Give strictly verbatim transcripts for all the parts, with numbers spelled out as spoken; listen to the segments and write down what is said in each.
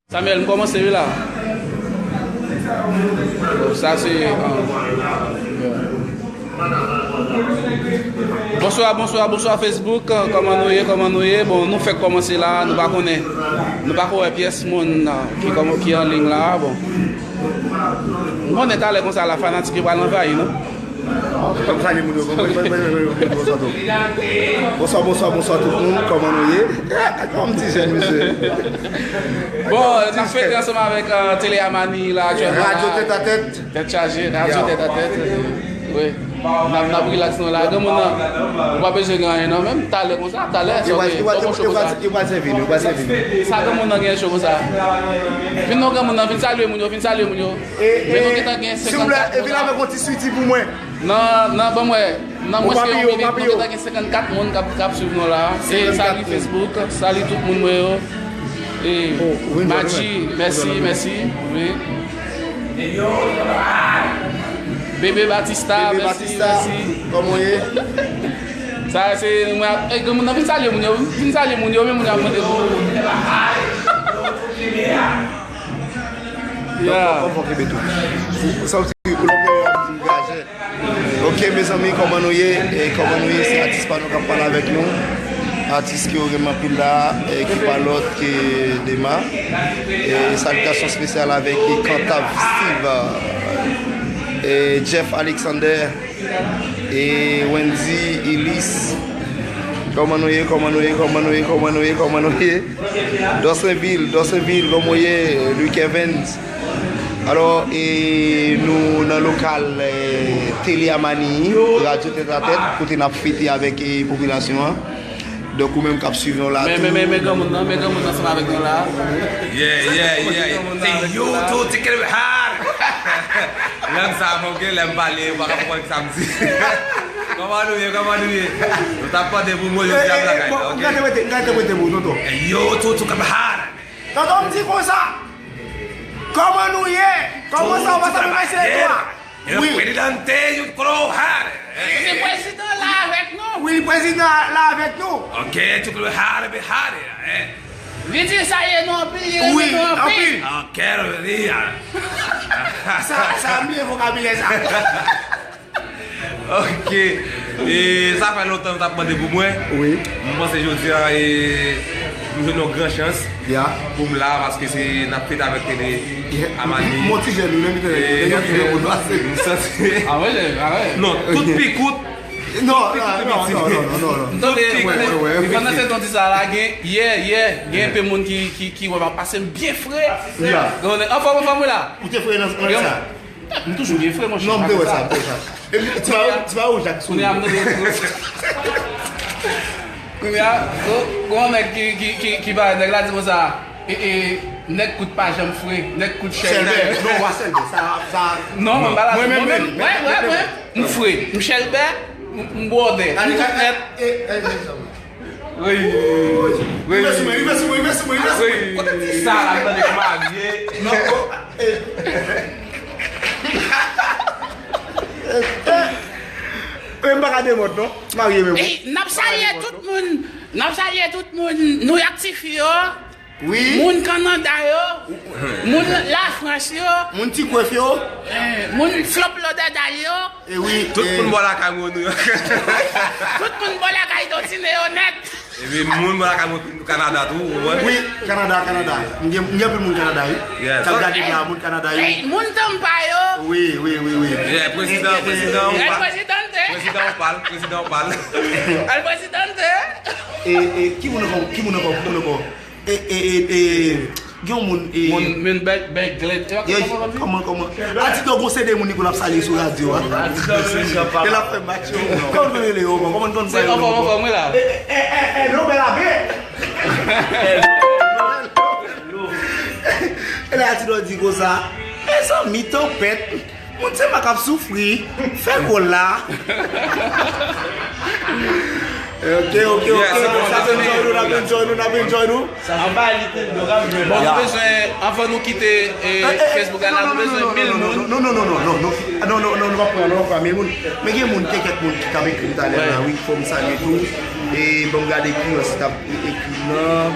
Samuel, m kòmanse wi la. Sa se, ah, bonswa, bonswa, bonswa Facebook. Kòman nou ye, kòman nou ye? Bon, nou fèk kòmanse la, nou pa konnen, nou pa ko wè pyès moun, ah, ki kòman, ki an liy la, bon. M konnen talè konsa la, fanatik yo pral anvayi nou. Fò m salye moun yo. Bonswa, bonswa, bonswa tout moun. Kòman nou ye? Kòman ti jèn, mesye? Bon, n ap fete ansanm avèk, euh, Tele Amani la aktyèlman la. Radyo Tèt a Tèt. Tèt chaje, radyo Tèt a Tèt. Wi. N ap, n ap relax nou la. Granmoun nan, ou pa bezwen gen anyen non, menm talè konsa, talè, sa yo, yo, yo, yo pral sèvi nou, yo pral sèvi nou. Sa granmoun nan gen cho konsa? Vin non granmoun nan, vin salye moun yo, vin salye moun yo. E, men nou gentan gen silvouplè, senkannkat e vin avèk yon ti switi pou mwen. Nan, nan, ban m wè. Nan mwens ke yon minit, nou gentan gen senkannkat moun k ap, k ap swiv nou la. E sali Facebook, sali tout moun mwen yo. E Madji, mèsi, mèsi. Wi. Bebe Batista, mèsi, mèsi. Kòman w ye? Sa se mwen ap, e granmoun nan vin salye moun yo, vin salye moun yo, men moun yo ap mande pou. Yeah. Fò, fò, fò kenbe tou. Sa w di, ou lòt yo ap di m gaje. Ok, mezanmi, kòman nou ye? E kòman nou ye? Se atis pa nou k ap pale avèk nou. Atis ke yo renmen anpil la, e ki pa lòt ke Dema. E salitasyon espesyal avèk Kantav Steve, e Jeff Alexander, e Wendy Illis. Kòman nou ye? Kòman nou ye? Kòman nou ye? Kòman nou ye? Kòman nou ye? Dòsenvil, Dòsenvil, kòman w ye, Louis Kevens? Alò, e, nou nan lokal, e, Tele Amani, Radyo Tèt a Tèt, kote n ap fete avèk, e, popilasyon an. Donk, ou menm k ap swiv nou la tou. Men, men, men, men granmoun nan, men granmoun nan ansanm avèk nou la. Yeah, yeah, yeah. Say yo to take it hard. Lè m sa, mwen gen lè m pale, ou pa ka konprann sa m di. Kòman nou ye, kòman nou ye? Nou t ap pande pou mwen, yo di ap lakay la, ok? Gade mete, gade mete pou tonton. Yo, tonton k ap hard. Tonton m di konsa. Kòman nou ye? Kòman sa w pa sa mwen se twa? Wi. Prezidante, yo klo hard. Se prezidan la avèk nou. Wi, prezidan la avèk nou. Ok, yo klo hard, be hard, eh. Li di sa ye nou anpil, li renmen nou anpil. Ok, wi. Sa, sa m byen vokabilè sa. Ok. E sa fè lontan m t ap mande pou mwen. Wi. M panse jodi a, e, m jwenn yon gran chans pou m la, paske se n ap fete avèk Tele Amani. Mon ti jèn, ou menm, m santi. Ah, wè, ah, wè. Non, tout pi kout. Non, non, non, non, non, non. Tande, pandan se tan di sa la, gen, yè, yè, gen enpe moun ki, ki, ki wè m ap pase m byen fre. Anfòm, anfòm, wi la. Ou te fre nan, nan sa? M toujou byen fre, monchè. Non, m te wè sa, m te wè sa. Epi, ti pa, ti pa wouj ak souri. Kounye a, m tande. Kounye a, gon, gon nèg ki, ki, ki, ki ba nèg la di konsa, e, e, nèg kout pa janm fre, nèg kout chèlbè. Chèlbè, non, wa chèlbè, sa, sa. Non, mwen pa la. Mwen menm, mwen, mwen, mwen, mwen, m fre, m chèlbè, m, m bwòdè, m tout nèt. Wi. Wi. Rive sou mwen, rive sou mwen, rive sou mwen, rive sou mwen. Kote ti sa la, m tande k marye. Non, oh, eh. Eh, m pa ka demòd, non. Marye menm. Ey, n ap salye tout moun. N ap salye tout moun. Nouyòk tifi yo. Wi. Moun Kanada yo. Moun Lafrans yo. Moun Ti Kwèf yo. Eh, moun Flòp Lòdadal yo. E wi, tout moun bò lakay mwen Nouyòk. Tout moun bò lakay Dotine yo nèt. Epi moun bò lakay mwen Kanada tou, ou wè? Wi, Kanada, Kanada. M gen, m gen anpil moun Kanada, wi. K ap gade m la, moun Kanada, wi. Ey, moun Tampa yo. Wi, wi, wi, wi. Yeah, prezidan, prezidan, ou pal. El Presidente. Prezidan, ou pal, prezidan, ou pal. El Presidente. E, e, ki moun ankò, ki moun ankò, ki moun ankò? E, e, e, e, gen yon moun, e, moun, moun bèk, bèk glèt. Kòman, kòman? Ati do gon sede moun li konn ap salye sou radyo a. E l ap fè match yo. Kòman konn rele yo ankò? Kòman konn sa yo ankò? E, e, e, e, Lobè Labe. E la Ati do di konsa. Mezanmi, tanpèt. Moun se m k ap soufri. Fè gòl la. Ok, ok, ok. N ap enjoy nou, n ap enjoy nou, n ap enjoy nou. Bon, nou bezwen, anvan nou kite, eh, Facebook la, nou bezwen mil moun. Non, non, non, non, non, non, non, non, non, nou pa pran, nou pa pran mil moun. Men gen moun, gen kèk moun ki t ap ekri m talè la, wi, fò m salye tou. E ban m gade ki moun ki t ap ekri m nan.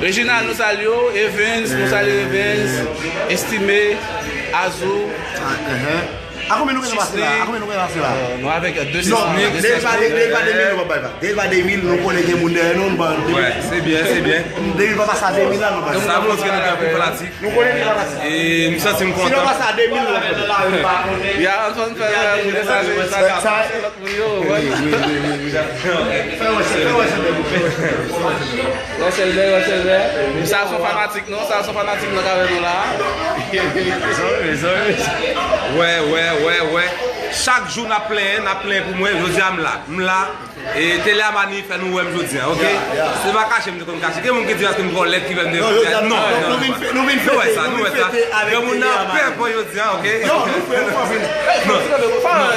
Reginald, nou salye w. Evans, nou salye Evans. Estime, Azou. Ah, uh-huh. A konbyen nou gentan pase la? A konbyen nou gentan pase la? Euh, nou avèk de Non, depi pa de mil, nou pa bay pa. Depi pa de mil, nou konnen gen moun dèyè nou, nou pa. Wè, se byen, se byen. Depi pa pase a de mil la, nou pa. Sa montre nou gen anpil fanatik. Nou konnen depi pa pase. E m santi m kontan. Si nou pase a de mil, nou pa. Ya, Antoine fè, euh, moun desann, sa, sa, Yo, wè. Fè wè, fè wè, fè wè. Wè, Sèlvè, wè, Sèlvè. Sa se yon fanatik, non? Sa se yon fanatik, non, k avè nou la. Sorry, sorry. Wè, wè, wè, wè. Chak jou n ap plenyen, n ap plenyen pou mwen. Jodi a, m la. M la. E Tele Amani fè nou wè m jodi a, oke? Se pa kache m te konn kache. Gen moun ki di paske m twò lèd ki fè m te... Non, jodi a, non, non, non, nou vin fè, nou vin fete, nou vin fete avèk Tele Amani. Granmoun nan pè pran jodi a, oke? Non, nou fè, nou pa vin. Non,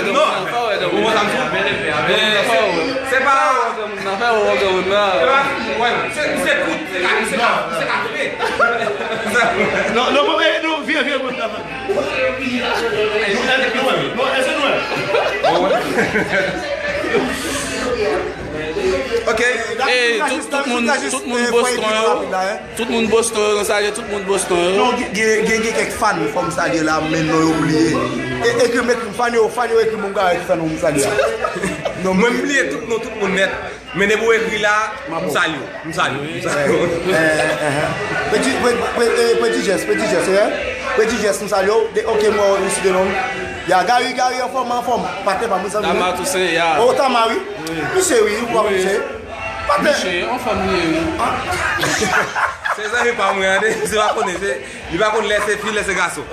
non, non. Ou konn sa m di w? Eh, se, se pa... Se pa, wè, se, se kout, se ka, se ka, se ka kout. Non, non, non, eh, non, vire, vire, vire. Non, èske nou wè? Non, èske nou wè? Ok. Ey, tout, tout moun, tout moun Boston yo. Tout moun Boston yo, nou salye tout moun Boston yo. Non, gen, gen, gen, gen kèk fan, fò m salye la, men non yo bliye. E, ekri m, ekri m, fan yo, fan yo, ekri m, m ka wè ki fan yo m salye a. Non, mwen m bliye tout non, tout moun nèt. Men depi w ekri la, m salye w, m salye w, m salye w. Eh, eh, eh. Peti, pe-, pe-, eh, Peti Jès, Peti Jès, eh. Peti Jès, m salye w. De, ok, m wè w site non m. Ya, Gary, Gary, anfòm, anfòm. Patnè pa m, wi, zanmi m. Tama Toussaint, ya. O, Tama, wi. Wi. Misye, wi, ou pa misye. Patnè. Misye, anfòm li ye, wi. Se zanmi pa mwen, ande. Se pa konnen, se, li pa konn lè se fi, lè se gason.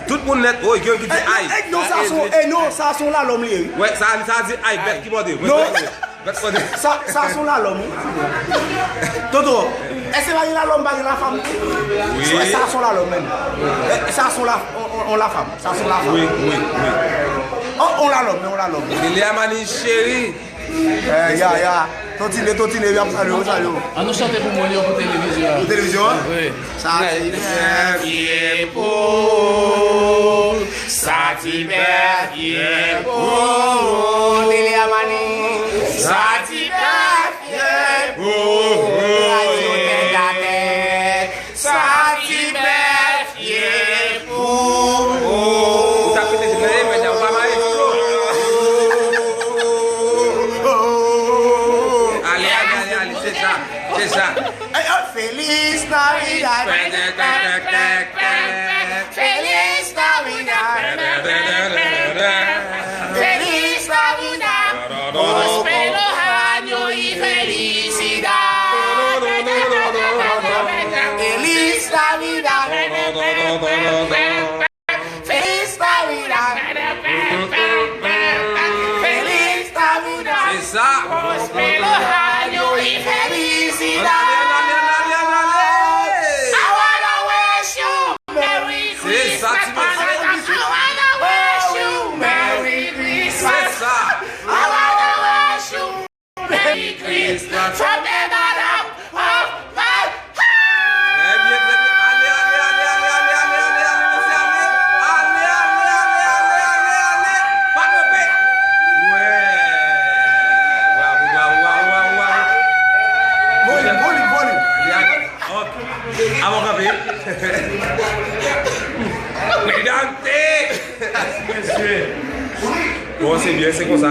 Tout moun nèt, o, gen ki di ay. Eh, non, sa se, eh, non, sa se yon lalòm li ye, wi. Wè, sa, sa di ay, bèt ki mòde. Non. Sa, sa se yon lalòm, wi. Toto, èske pa gen lalòm, pa gen lafam? Wi. Sa se yon lalòm, menm. Eh, sa se yon la, on, on, on lafam. Sa se yon lafam. Wi, wi, wi. On, on lalòm, men on lalòm. Tele Amani cheri. Eh, ya, ya. Totine, Totine, y ap salye w, salye w. An nou chante pou moun yo, pou televizyon an. Pou televizyon an? Wi. Sa ti bèf ye pou, sa ti bèf ye pou. Tele Amani. Sa ti bèf ye pou. Radyo tèt a tèt. Sa ti bèf ye pou. Ou ta pete ti bèf, ou pa maestro. Ale, ale, ale, ale, se sa, se sa. Feliz Navidad. Feliz Navidad. Feliz Navidad. Próspero año y felicidad. Feliz Navidad. Feliz Navidad. Feliz Navidad. Se sa. Próspero año y felicidad. Ale, ale, ale, ale, ale. I wanna wish you Merry Christmas. Se sa, ti mesye. I wanna wish you Merry Christmas. Se sa. I wanna wish you Merry Christmas from the bottom of my heart. Trè byen, trè byen. Ale, ale, ale, mesye, ale. Ale, ale, ale. Pa kanpe. Wè. Bravo, bravo, bravo, bravo, bravo. Volim, volim, volim. Ale, ale. Ok. Avan w kanpe. Medam, te. Mesye. Bon, se byen, se konsa.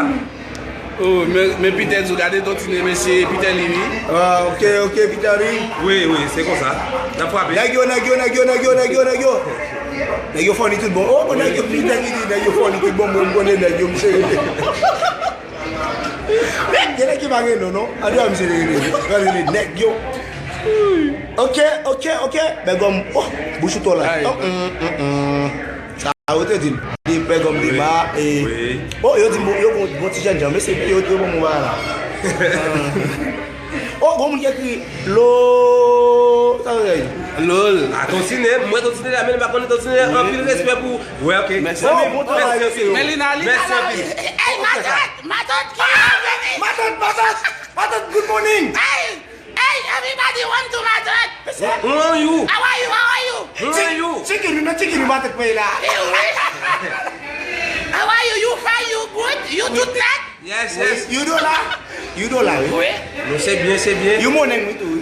Oh, men, men Peter di w gade Totine, mesye, Peter li, wi. Ah, ok, ok, Peter li. Wi, wi, se konsa. N ap frape. Nèg yo, nèg yo, nèg yo, nèg yo, nèg yo, nèg yo. Nèg yo funny tout bon. Oh, bon, nèg yo, Peter li di, nèg yo funny tout bon, mwen, m konnen nèg yo, m cheri. Gen nèg ki pa gen non, non. An di a misye te rele. Rele nèg yo. Ok, ok, ok. Bègòm. Oh, bouch ou twò la. Oh, mm, mm, mm. Sa yo te di m. Di Bègòm Dema, e, oh, yo di m, yo gon, gon ti jènjan. Mesye, yo, yo ban m yon bagay la. Oh, gon moun ki ekri, lo, sa yo di? Lol. A, Totine, mwen Totine la, men m pa konnen Totine, anpil respè pou, wè, ok. Mèsi. Oh, bon travay, mesye. Melina, li pa la. Mèsi anpil. Ey, matant, matant ki la vini. Matant, matant, matant, good morning. Ey, ey, everybody want to matant. Who are you? How are you? How are you? Who are you? Chicken, you know chicken, you matant mwen la. How are you? You fine, you good, you do that? Yes, yes. You do la? You do la, wi. Wi. Nou se byen, se byen. You morning, wi, tou, wi.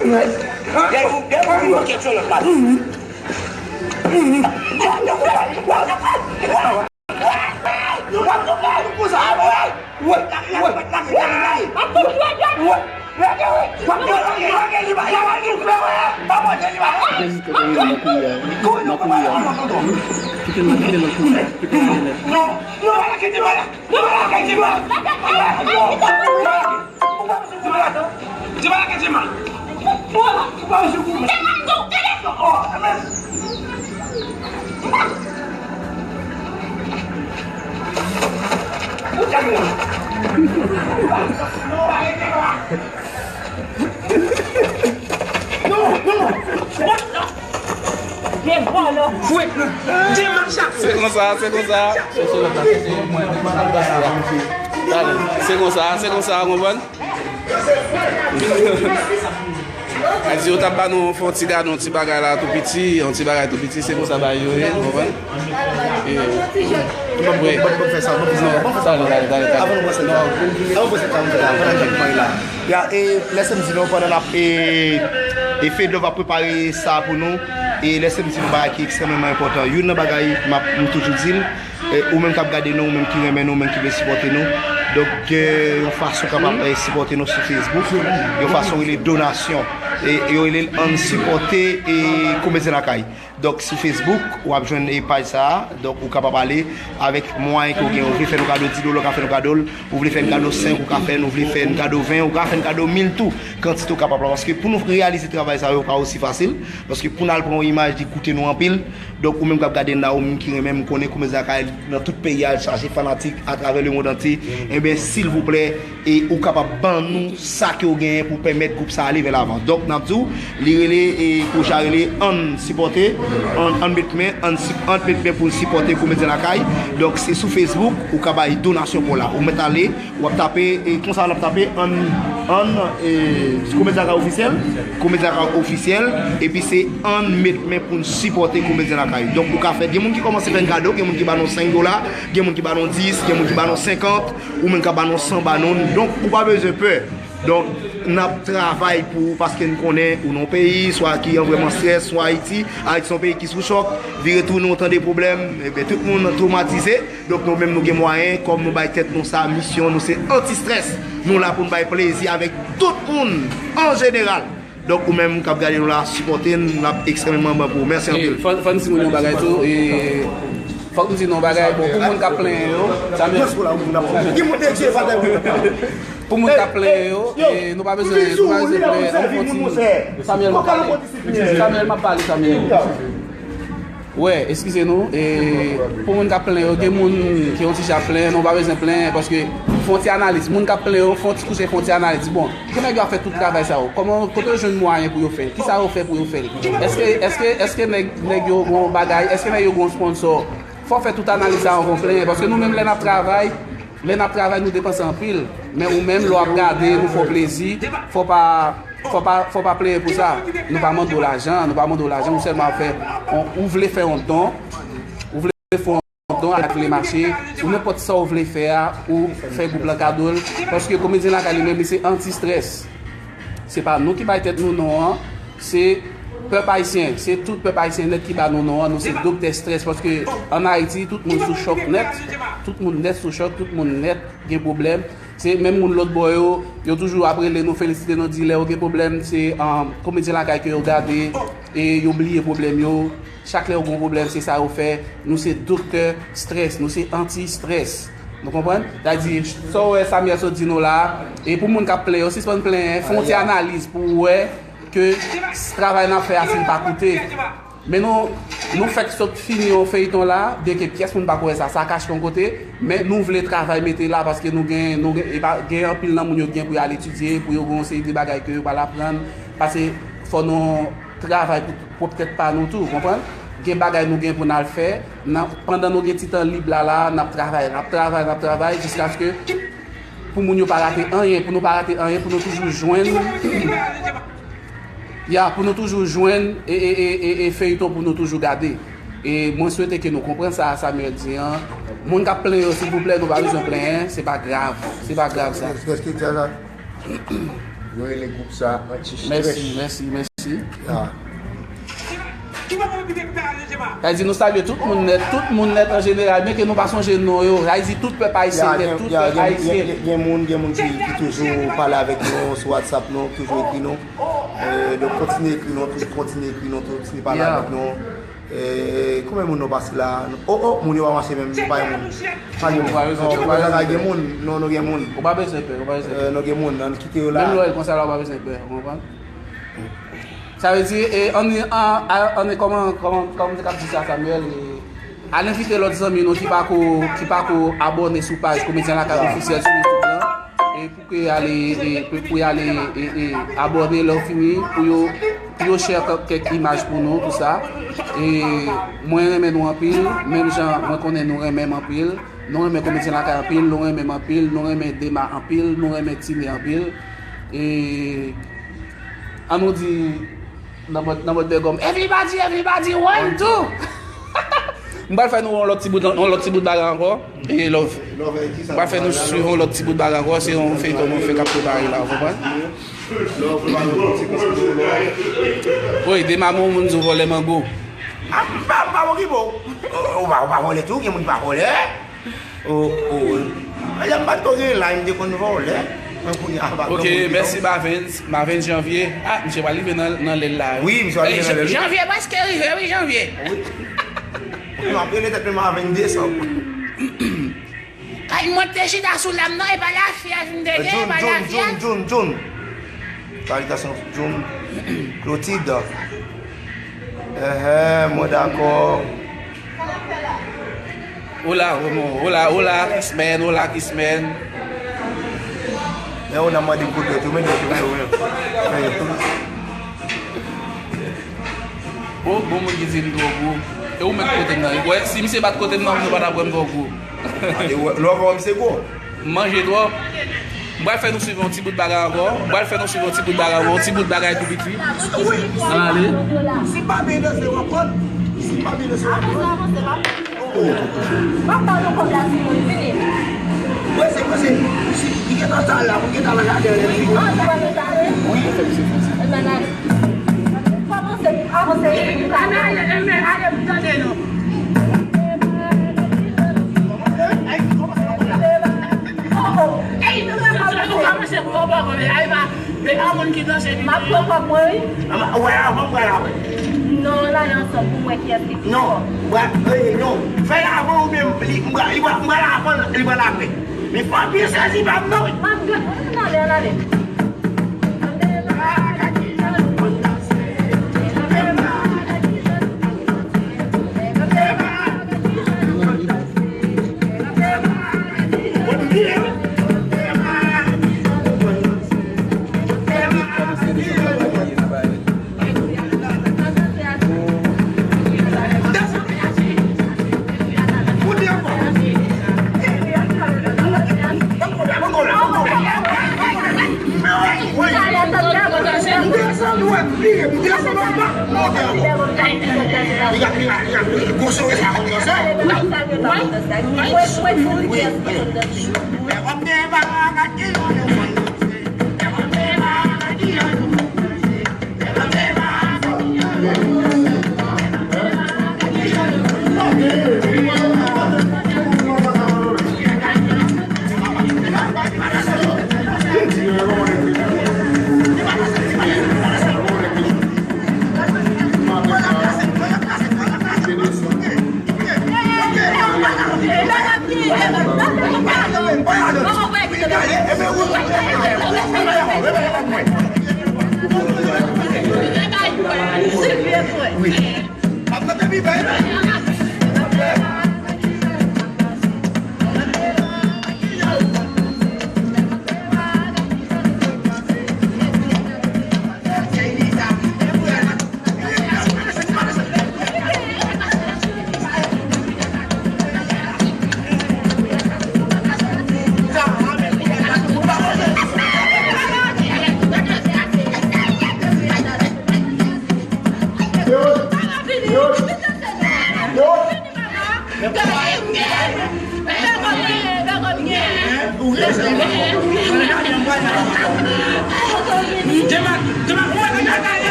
Dèyè ou, dèyè ou, ou manke yon lòt la. Se konsa, se konsa. Tande, se konsa, se konsa, ou konprann? Ann di yo t ap ba nou fè yon ti gade, yon ti bagay la tou piti, yon ti bagay tou piti, se konsa bagay yo ye, ou konprann? E, wi. Tande, tande, tande, tande. Avan nou pran sèn sa. Avan nou pran sèn sa, nou fè la, pandan Jack Mari la. Ya, e, lè sèm di nou, pandan n ap, e, e Fedlove ap prepare sa pou nou, e lè sèm di nou bagay ki ekstrèmeman enpòtan. Youn nan bagay m ap, m toujou di l, e, ou menm k ap gade nou, ou menm ki renmen nou, ou menm ki vle sipòte nou, donk, gen yon fason kapab, e, sipòte nou sou Facebook, yon fason rele donasyon. E yo rele l Ann Sipòte e Komedyen Lakay. Donk, sou Facebook, w ap jwenn e paj sa a. Donk, ou kapab ale avèk mwayen ke w gen. Ou vle fè nou kado di dola, ou ka fè nou kado l. Ou vle fè n kado senk, ou ka fè n. Ou vle fè n kado ven, ou ka fè n kado mil tou. Kantite w kapab la. Paske pou nou reyalize travay sa yo, pa osi fasil. Paske pou n al pran yon imaj, li koute nou anpil. Donk, ou menm k ap gade n la, ou menm ki renmen m, konnen Komedyen Lakay nan tout peyi a, l chache fanatik atravè lemond antye. Enben, silvouplè, e ou kapab ban nou sa ke w genyen pou pèmèt gwoup sa ale vè lavan. Donk, n ap di w, li rele, e pwojè a rele Ann Sipòte, Ann, Ann Met Men, Ann, si- Ann Met Men pou n sipòte Komedyen Lakay. Donk, se sou Facebook, ou ka bay donasyon pa w la. Ou mèt ale, w ap tape, e konsa n ap tape Ann, Ann, e Komedyen Lakay Ofisyèl, Komedyen Lakay Ofisyèl, epi se Ann Met Men pou n sipòte Komedyen Lakay. Donk, ou ka fè, gen moun ki kòmanse fè n kado, gen moun ki ba nou senk dola, gen moun ki ba nou dis, gen moun ki ba nou senkant, ou menm ka ba nou san ba nou. Donk, ou pa bezwen pè. Donk, n ap travay pou ou paske n konnen ou nan yon peyi, swa ki an vrèman estrès, swa Ayiti. Ayiti se yon peyi ki sou chòk, vire tounen ou tande pwoblèm, ebyen, tout moun twomatize. Donk, nou menm, nou gen mwayen, kòm nou bay tèt nou sa, misyon nou se anti-strès. Nou la pou n bay plezi avèk tout moun an jeneral. Donk, ou menm k ap gade nou la, sipòte n, n ap ekstrèmeman ban pou ou. Mèsi anpil. Fò, fò n di moun yon bagay tou. E, fòk m di nou yon bagay. Bon, pou moun k ap plenyen yo, Samuel. Pou moun k ap plenyen yo, e, nou pa bezwen, nou pa bezwen plenyen. Ann fè yon ti, Samuel, m ap pale. Samuel, m ap pale, Samuel. Wè, eskize nou. E, pou moun k ap plenyen yo, gen moun ki yon ti jan ap plenyen, nou pa bezwen plenyen, paske fè yon ti analiz. Moun k ap plenyen yo, fè yon ti kouche, fè yon ti analiz. Bon, Pou nèg yo ap fè tout travay sa yo, kòman, kote yo jwenn mwayen pou yo fè l? Kisa yo fè pou yo fè l? Èske, èske, èske nèg, nèg yo gon bagay, èske nèg yo gon sponsò? Fò w fè tout analiz sa yo anvan w plenyen, paske nou menm lè n ap travay, lè n ap travay nou depanse anpil. Men ou menm lè w ap gade, nou fè w plezi, fò pa, fò pa, fò pa plenyen pou sa. Nou pa mande w lajan, nou pa mande w lajan, ou sèlman ap fè, ou, ou vle fè yon don, ou vle fè yon don ak vle mache, ou nenpòt sa w vle fè a, ou fè gwoup lan kado l, paske Komedyen Lakay li menm li se anti-strès. Se pa nou ki bay tèt nou non an, se pèp ayisyen, se tout pèp ayisyen nèt ki ba nou non an, nou se doktè estrès, paske ann Ayiti, tout moun sou chòk nèt, tout moun nèt sou chòk, tout moun nèt gen pwoblèm. Se menm moun lòt bò yo, yo toujou ap rele nou, felisite nou, di lè yo gen pwoblèm, se, um, Komedyen Lakay ke yo gade, e yo bliye pwoblèm yo. Chak lè yo gen yon pwoblèm, se sa yo fè. Nou se doktè estrès, nou se anti-estrès. Nou konprann? Sa di, sa w wè Samuel sot di nou la, e pou moun k ap plenyen yo, sispann plenyen, fè yon ti analiz pou w wè ke travay n ap fè a, si l pa koute. Men nou, nou fèk sot fini yon feyton la, byenke pyès moun pa ko wè sa, sa kache yon kote, men nou vle travay mete la, paske nou gen, nou gen, e pa, gen anpil nan moun yo gen pou y al etidye, pou yo gen yon seri de bagay ke yo pral aprann, paske fò nou travay pou pwòp tèt pa nou tou, konprann? Gen bagay nou gen pou n al fè, nan, pandan nou gen ti tan lib la, la, n ap travay, n ap travay, n ap travay, jiskaske pou moun yo pa rate anyen, pou nou pa rate anyen, pou nou toujou jwenn, ya, pou nou toujou jwenn e, e, e, e, e feyton pou nou toujou gade. E mwen swete ke nou konprann sa Samuel di an. Moun k ap plenyen yo, silvouplè, nou pa bezwen plenyen, se pa grav, se pa grav sa. Yo rele gwoup sa Anti-Stress. Mèsi, mèsi, mèsi. Ya. Sa di nou salye tout moun nèt, tout moun nèt an jeneral, byenke nou pa sonje non yo. Sa di tout pèp ayisyen nèt, tout pèp ayisyen. Gen, gen, gen moun, gen moun ki, ki toujou pale avèk nou sou WhatsApp nou, toujou ekri nou. E, donk, kontinye ekri nou, tou-, kontinye ekri nou, tou-, kontinye pale avèk nou. E, konbyen moun nou pase la? O, o, moun yo pa mache menm, nou pa gen moun. Pa gen moun. Non, nou pa gen moun. Non, nou gen moun. Ou pa bezwen pè, ou pa bezwen pè. E, nou gen moun, ann kite yo la. Menm lè w konsa la, ou pa bezwen pè, ou konprann? Sa vle di, e, ann, ann, ann, kòman, kòman, kòman m te kab di sa, Samuel, e, al envite lòt zanmi nou ki pa ko, ki pa ko abòne sou paj Komedyen Lakay Ofisyèl sou YouTube lan. E pou ke y ale, e, pou, pou y ale, e, e, abòne lè w fini, pou yo, pou yo share kè-, kèk imaj pou nou, tou sa. E mwen renmen nou anpil, menm jan mwen konnen nou renmen m anpil. Nou renmen Komedyen Lakay anpil, nou renmen m anpil, nou renmen Dema anpil, nou renmen Tine anpil. E ann nou di, nan mòd, nan mòd Bègòm, "Everybody, everybody, one, two!" M pral fè nou yon lòt ti bout, yon lòt ti bout bagay ankò. E love. M pral fè nou swiv yon lòt ti bout bagay ankò. Se yon feyton mwen fè k ap prepare la, ou konprann? Wi, Dema, moun di w vòlè mango. A, m pa, m pa okipe w. Ou, ou pa, ou pa vòlè tou, gen moun ki pa vòlè. O, o. Lè m pa t ko gen la, m te konn vòlè. Mwen kounye a, pa Ok, mèsi Mavens, Mavens Janvier. Ah, misye pral rive nan, nan lèl la. Wi, misye pral rive nan lèl. Janvier prèske rive, wi, Janvier. Wi. Mwen ap rele tèt mwen Mavens desanm. Ay, mwen te chita sou lam nan, e pa lafyaj m te gen, e pa lafyaj. Jun, Jun, Jun, Jun. Salutations, Jun. Clotilde. Enhen, mwen dakò. Hola, homo, hola, hola, Kismen, hola, Kismen. Men ou nan mande m kote tou, men tou, men tou, men tou. Bon, bon moun ki di m twò gwo. E ou menm kote m nan? Wè, si misye bat kote m nan, nou pa t ap wè m twò gwo. Lè w wè misye gwo. M manje twòp. M pral fè nou swiv yon ti bout bagay ankò. M pral fè nou swiv yon ti bout bagay ankò. Yon ti bout bagay tou piti. Ann ale. Si pa byen danse, w ap pran. Si pa byen danse, w ap pran. Papa nou konn la, si moun vini. Prese, prese. Si, li gentan sal la, pou l gentan nan jaden an, lè l vini. Ah, sa va gentan ale? Wi. Ebyen, n ale. Kòmanse, avanse. Ann ale, ann ale, pou tande nou. Ey, nou pa kòmanse, nou kòmanse pou konpòte, ey, pa, men pa moun ki danse, m ap pran kòb mwen, wi. Wè, avan m pral avè. Non, n ale ansanm pou m wè kiyès ki pi fò. Non, wè, non. Fè l avan ou menm, li, m pral, li pral, m pral avan, li pral apre. Men fò byen sezi pa m non. M ap gade, ann ale, ann ale.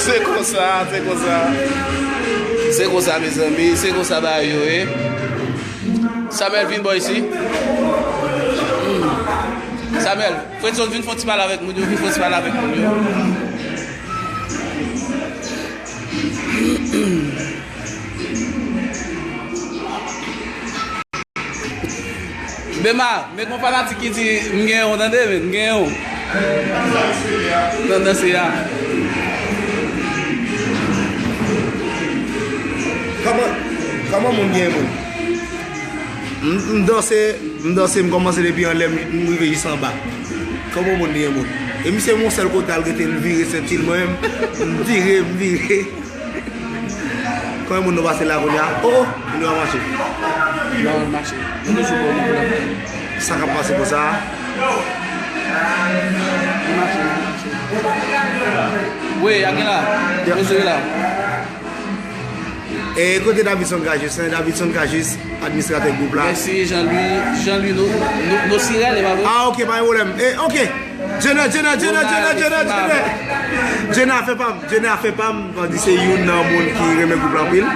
Se konsa, se konsa. Se konsa, mezanmi, se konsa bagay yo ye. Samuel, vin bò isi. Samuel, Fredson, vin fè yon ti pale avèk moun yo, vin fè yon ti pale avèk moun yo. Bema, men gon fanatik ki di, "M gen yon, tande, men, m gen yon." Nan danse a. Kòman, kòman moun gen moun? M, m danse, m danse, m kòmanse depi anlè, m, m rive jis anba. Kòman moun li gen moun? E misye yon sèl kote al rete, l vire senti l, mwen menm, m vire, m vire. Kòman moun nou pase la kounye a? Oh, oh, moun yo ap mache. Yo ap mache. Yo toujou bon moun nan. Sa k ap pase konsa a? Yo mache, yo mache. Wi, a gen la. Yo sere la. E kote Davidson Cajus, hein? Davidson Cajus, administratè gwoup la. Mèsi, Jean-Louis. Jean-Louis, nou, nou, nou sirèl, e pa vre? Ah, ok, pa gen pwoblèm. E, ok. Jenè, Jenè, Jenè, Jenè, Jenè, Jenè. Djenè afè pa m, Djenè afè pa m, Vandy se youn nan moun ki renmen gwoup la anpil.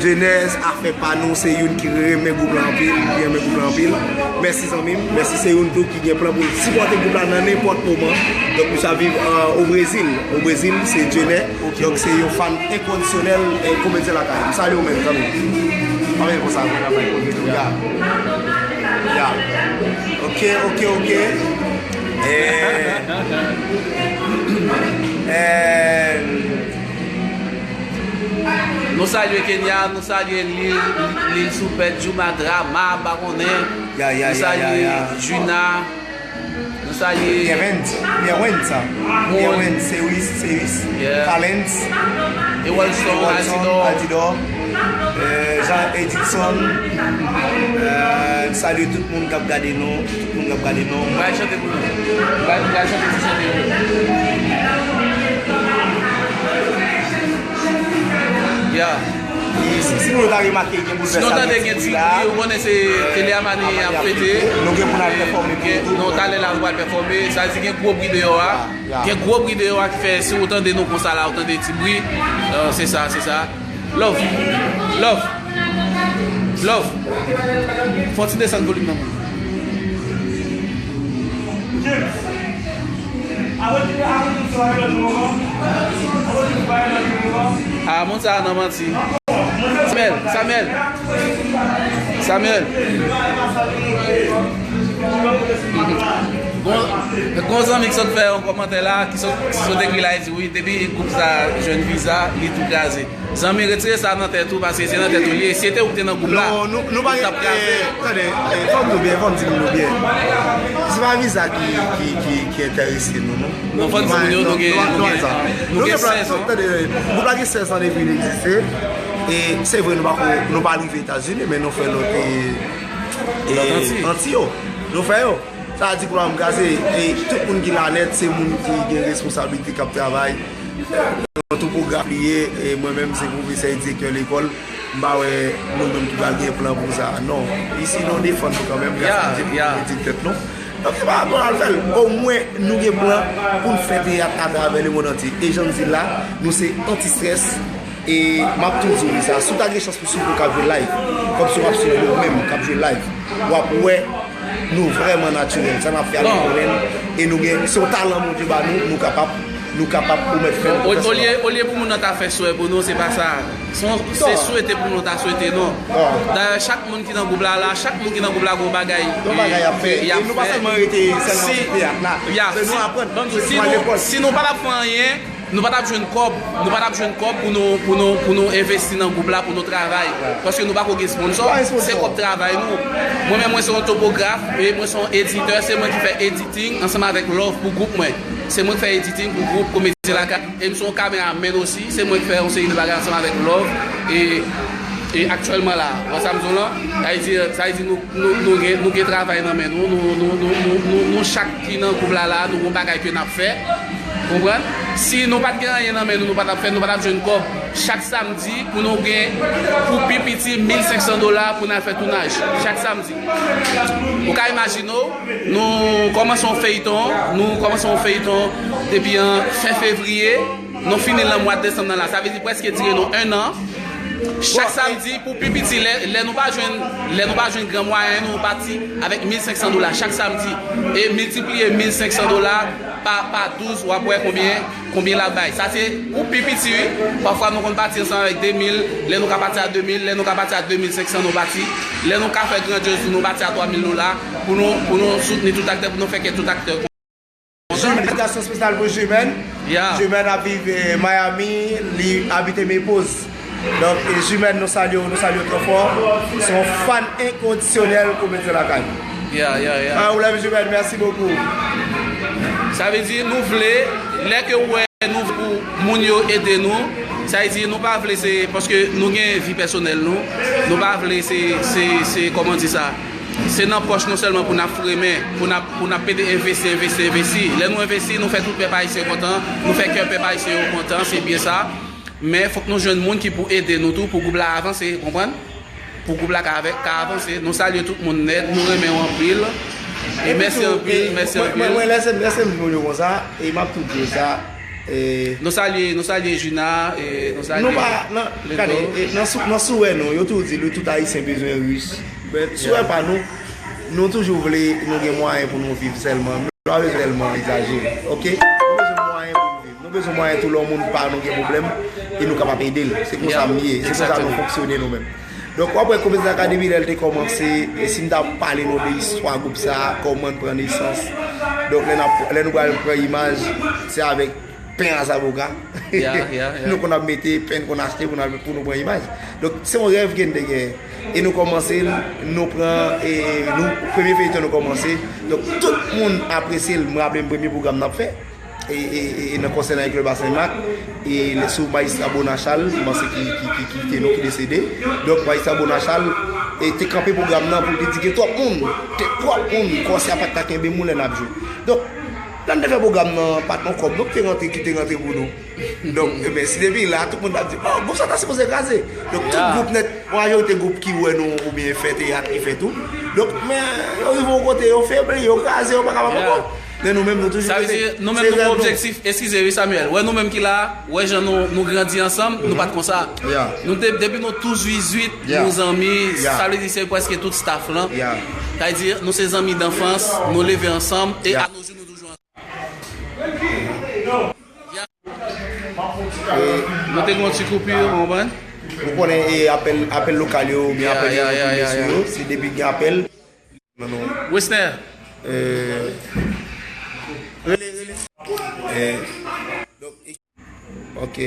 Djenè afè pa nou se youn ki renmen gwoup la anpil, ki renmen gwoup la anpil. Mèsi zanmi m, mèsi se youn tou ki gen plan pou l sipòte gwoup la nan nenpòt moman. Donk misye ap viv o Brezil, o Brezil se Djenè. Donk se yon fan enkondisyonèl e komedyen lakay. M salye w menm zanmi. Pa menm konsa mwen la bay kote tou ya. Ya. Ok, ok, ok. Eh, eh, Nou salye Kenya, nou salye Lil, Lil Soupè, Djouma, Drama, pa konnen. Ya, ya, Nou ya, ya, salye ya. Juna, nou salye Pierre Wens, Pierre Wens, sa. Pierre Wens, Sewis, Sewis, Yeah. Talens, Ewolson, Ewolson, Altidor. Altidor, eh, Jean Edilson, eh, salye tout moun k ap gade nou, tout moun k ap gade nou. Mwen chante pou nou. Mwen chante ti chante yo. Yeah. Si, si nou ta remake gen boulvèsman Sinon tande gen ti bri, ou konnen se Tele Amani ap fete. Nou gen pou n al pèfòme pou yo tou. Non, talè la nou pral pèfòme. Sa vle di gen gwo bri deyò a. Gen gwo bri deyò a ki fè si ou tande nou konsa la, ou tande ti bri. Euh, se sa, se sa. Love. Love. Love. Fò ti desann volim nan moun. Ah, moun sa a nan manti. Samuel, Samuel. Samuel. Gon, gon zanmi ki sot fè yon kòmantè la, ki sot, ki sot ekri la, li di wi, depi gwoup sa jwenn viza, li tou kraze. Zanmi, retire sa nan tèt ou, paske se nan tèt ou li ye. Si se te ou ki te nan gwoup la, Non, nou, nou pa ou t ap gen, kraze. Eh, tande, eh, fò m di nou byen, fò m di nou byen. Se pa viza ki, ki, ki, ki enterese nou, non. Non, fò n di moun yo, nou gen, nou gen, nou gen sèz an. Tande, gwoup la gen sèz an depi li egziste. E se vre, nou pa ko, nou pa rive Etazini, men nou fè lòt, eh, eh, Anti yo. Nou fè yo. Sa di pou la m kraze, e tout moun ki la nèt, se moun ki gen responsablite, k ap travay. Yon topograf li ye, e mwen menm se pwofesè e direktè lekòl. M pa wè nou menm ki pral gen plan pou sa. Non, isi nou defann nou kanmenm, gras a Dye pou nou retire tèt nou. Donk se pa pou n al fè l. Omwen nou gen plan pou n fè teyat atravè lemonn antye. E jan m di l la, nou se anti-strès. E m ap tou di w sa, si w ta gen chans pou swiv nou k ap jwe live, kòmsi w ap swiv yo menm k ap jwe live, w ap wè nou vrèman natirèl. Sa n ap fè a nou konnen l, e nou gen, se yon talan Bondye ba nou, nou kapab, nou kapab pwomèt fè l. Olye, olye pou moun nan ta fè swè pou nou, se pa sa. Se yon, se swete pou nou ta swete, non. Dayè, chak moun ki nan gwoup la, la, chak moun ki nan gwoup la, gon bagay y ap fè. E nou pa sèlman rete sèlman sou teyat la. Si nou, si nou pa t ap fè anyen, Nou pa t ap jwenn kòb, nou pa t ap jwenn kòb pou nou, pou nou, pou nou envesti nan gwoup la, pou nou travay. Paske nou pa ko gen sponsò, se kòb travay nou. Mwen menm, mwen se yon topograf, e mwen se yon editè, se mwen ki fè editing ansanm avèk Love pou gwoup mwen. Se mwen ki fè editing pou gwoup Komedyen Lakay, e m se yon kameraman osi, se mwen ki fè yon seri de bagay ansanm avèk Love, e, e aktyèlman la, ou wè sa m di w lan, sa vle di, sa vle di nou, nou, nou gen, nou gen travay nan men nou, nou, nou, nou, nou, nou, nou chak ki nan gwoup la, la, nou gen yon bagay ke n ap fè. Konprann? Si nou pa t gen anyen nan men nou, nou pa t ap fè, nou pa t ap jwenn kòb. Chak samdi, pou nou gen, pou pi piti, mil senk san dola pou n al fè tounaj. Chak samdi. Ou ka imajine w, nou kòmanse yon feyton, nou kòmanse yon feyton depi an fen fevriye, nou fini l nan mwa desanm nan la. Sa vle di prèske dire nou en an. Chak samdi, pou pi piti, lè, lè nou pa jwenn, lè nou pa jwenn gran mwayen, nou pati avèk mil senk san dola chak samdi. E miltipliye mil senk san dola pa, pa douz, w ap wè konbyen, konbyen l ap bay. Sa se pou pi piti, wi. Pafwa, nou konn pati ansanm avèk de mil, lè nou ka pati a de mil, lè nou ka pati a de mil senk san, nou pati. Lè nou ka fè grandyòz, nou pati a twa mil dola pou nou, pou nou soutni tout aktè, pou nou fè kè tout aktè kontan. Salutations spéciales pour Jumène. Jumène ap viv, eh, Miami, li abite Mepos. Donk, eh, Jumène, nou salye w, nou salye w trè fò. Se yon fan enkondisyonèl Komedyen Lakay. Yeah, yeah, yeah. Ah, ou lève Jumène, merci beaucoup. Sa vle di, nou vle, lè ke w wè nou pou moun yo ede nou, sa vle di, nou pa vle se, paske nou gen vi pèsonèl nou, nou pa vle se, se, se, kòman di sa? Se nan pòch nou sèlman pou n ap fremen, pou n ap, pou n ap pede envesti, envesti, envesti. Lè nou envesti, nou fè tout pèp ayisyen kontan, nou fè kè pèp ayisyen yo kontan, se byen sa. Men fòk nou jwenn moun ki pou ede nou tou, pou gwoup la avanse, konprann? Pou gwoup la ka, ka avanse. Nou salye tout moun nèt, nou renmen w anpil. E mèsi anpil, mèsi anpil. Mwen, mwen, lèse m, lèse m di moun yo konsa, e m ap tou di yo sa, Nou salye, nou salye Juna, e nou salye Nou pa, nan, Ledo. Gade, e, nan sou, nan souwè nou, yo toujou di, wi, tout Ayisyen bezwen rich. Men souwè pa nou, nou toujou vle, nou gen mwayen pou nou viv sèlman. Nou pa bezwen tèlman egzajere, oke? Nou bezwen mwayen pou nou viv. Nou bezwen mwayen tou lè yon moun pa nou gen pwoblèm, e nou kapab ede l. Se konsa m ye, se konsa nou fonksyone nou menm. Donk, w ap wè Komedyen Akademi lè l te kòmanse, e si m ta pale nou de istwa gwoup sa a, kòman l pran nesans. Donk, lè n ap, lè nou pral pran imaj, se avèk pen a zaboka. Nou konn ap mete pen n konn achte pou n al, pou nou pran imaj. Donk, se yon rèv ke n te genyen. E nou kòmanse l, nou pran, e nou, premye feyiton nou kòmanse. Donk, tout moun apresye l. M raple m premye pwogram n ap fè. E, e, e, e nan konsè nan Klèb a Senmak, e lè sou Majistra Bonachal, m panse ki, ki, ki, ki kite nou, ki desede. Donk, Majistra Bonachal, e te kanpe pwogram nan pou l te di gen twòp moun, te twòp moun, konsè a pa t ka kenbe moun lè n ap jwe. Donk, lè n te fè pwogram nan, pa t yon kòb, donk, te rantre, ki te rantre pou nou. Donk, e ben, si depi la, tout moun t ap di, oh, gwoup sa ta sipoze kraze. Donk, tout gwoup nèt, majorite gwoup ki wè nou, oubyen fè teyat, ki fè tou. Donk, men, yo rive yon kote, yo febli, yo kraze, yo pa kapab ankò. Men nou menm, nou toujou Sa vle di, nou menm, nou gen objektif, eskize, wi, Samuel. Wè, nou menm ki la, wè jan nou, nou grandi ansanm, nou pa t konsa. Nou te, depi nou tou zwizwit, nou zanmi, sa vle di, se prèske tout staff lan. Sa vle di, nou se zanmi danfans, nou leve ansanm, e a no jou, nou toujou ansanm. Nou te gen yon ti koupi, ou konprann? Ou konnen, e, apèl, apèl lokal yo, oubyen apèl yo, yo tonbe sou yo, se depi gen apèl. Non, non. Wesner. Rele, rele. Eh, donk, e- Ok.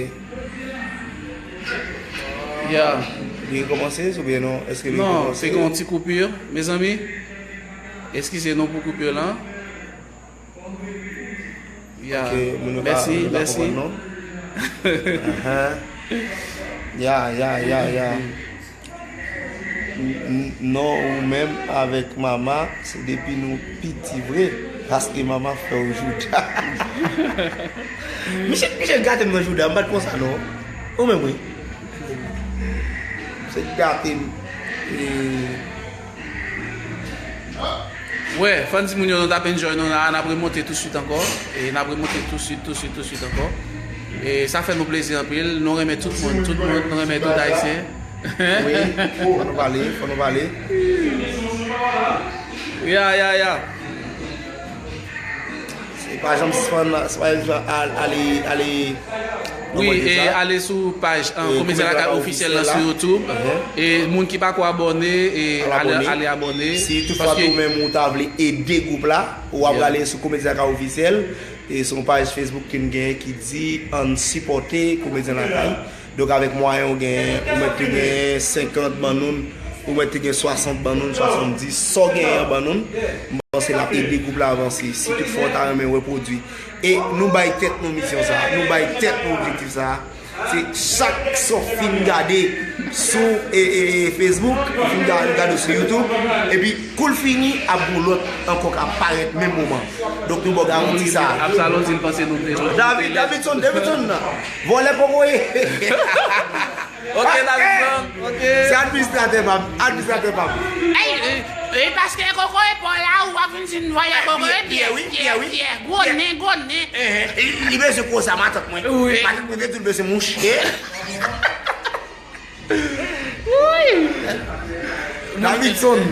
Ya. Li rekòmanse, oubyen non? Èske li Non, rekòmanse? Se gen yon ti koupi, mezanmi. Eskize nou pou koupi lan. Ya. Ok, moun yo pa, Mèsi, moun yo pa mèsi. Konprann, non? Ahan. Ya, ya, ya, ya. N-, n-, non, ou menm avèk Mama, se depi nou piti vre, paske Mama fè w jouda. Misye, misye gate m nan jouda, m pa t konsa, non. Ou menm, wi. Misye gate m. E, Wè, fò n di moun yo nou t ap enjoy nou la, n ap remonte tousuit ankò. E n ap remonte tousuit, tousuit, tousuit ankò. E sa fè nou plezi anpil. Nou renmen tout moun, tout moun, nou renmen tout Ayisyen. Wi, fò nou pale, fò nou pale. Ya, ya, ya. Se pa janm sispann, se pa janm al-, ale, ale Wi, e ale sou paj, uh, Komedyen Lakay Ofisyèl lan sou YouTube. E moun ki pako abòne, e ale, ale abòne. Si toutfwa tou menm ou ta vle ede gwoup la, ou ap ale sou Komedyen Lakay Ofisyèl. E se yon paj Facebook ke n genyen ki di ann sipòte Komedyen Lakay. Donk, avèk mwayen ou genyen, ou mèt te genyen senkant ban nou, ou mèt te gen swasant ban nou, swasanndis, sa w genyen an ban nou. M panse l ap ede gwoup la avanse. Si toutfwa w ta renmen repwodui. E nou bay tèt nou misyon sa a, nou bay tèt nou objektif sa a. Se chak sa w fin gade sou, e, e, e, Facebook, ou fin ga-, gade sou YouTube, epi kou l fini, ap gen yon lòt ankò k ap parèt menm moman. Donk, nou ba w garanti sa a. Absalon di l panse nou te David, Davidson, Davidson, vòlè kokoye. Ok, Davidson, ok. Se administratè pa m, administratè pa m. Ey, e, e paske kokoye pa w la, ou ap vin di n vòlè kokoye, Pyè, Pyè, wi, Pyè, Pyè, wi. Pyè, gwo nen, gwo nen. Li bezwen koze a matant mwen. Wi. Matant mwen te di l bezwen mouche. Wi. Davidson.